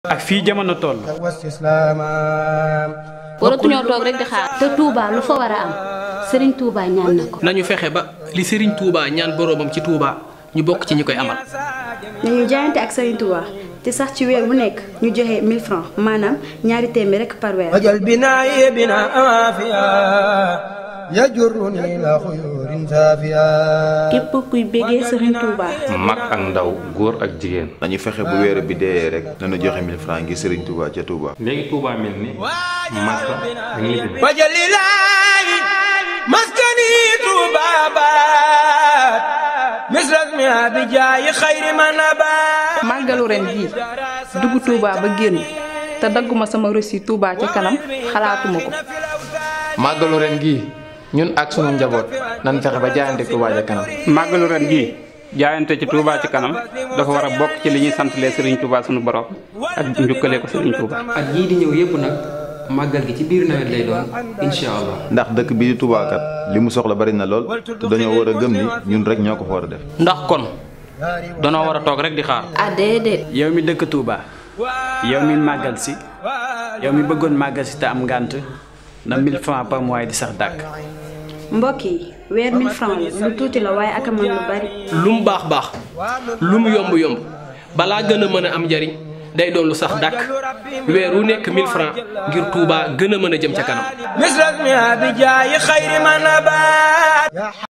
ak fii jamono toll. waratuñoo toog rek di xaar. te Touba lu fa war a am Serigne Touba ñaan na ko. nañu fexe ba li Serigne Touba ñaan boroomam ci Touba ñu bokk ci ñi koy amal. nañu jaayante ak Serigne Touba te sax ci weer bu nekk ñu joxe 1000 francs maanaam ñaari téeméer rek par weer. wajal binaaye bina afiya yajuruni la xuyurin safiya. képp kuy bégee Serigne Touba. mag ak ndaw góor ak jigéen. nañu fexe bu weer bi dee rek nañu joxe 1000 francs ngir Serigne Touba ca Touba. léegi Touba mel ni Makka ak Medina. wajalilaayi maskani Touba baat misras mi abijaayi xayri manabaat. màggalu ren gii dugg Touba ba génn te dagguma sama reçu Touba ca kanam xalaatuma ko. màggalu ren gii ñun ak sunu njaboot nan fexe ba jaayante Touba ca kanam. màggalu ren gii jaayante ci Touba ci kanam dafa war a bokk ci li ñuy santalee Serigne Touba sunu borom ak njukkalee ko Serigne Touba. at yii di ñëw yëpp nag màggal gi ci biir nawet lay doon incha allah. ndax dëkk bi di Touba kat li mu soxla bari na lool te dañoo war a gëm ni ñun rek ñoo ko fa war a def. ndax kon danoo war a toog rek di xaar. ah déedéet. yow mi dëkk Touba yow mi màggal si yow mi bëggoon màggal si te am ngànt na 1000 francs par mois di sax dàkk. mbokk yi weer 1000 francs la lu tuuti la waaye ak a mën lu bari. lu mu baax baax lu mu yomb yomb balaa gën a mën a am njariñ day doon lu sax dàkk weer wu nekk 1000 francs ngir Touba gën a mën a jëm ca kanam. misras mi abijaayi xayri manabaat.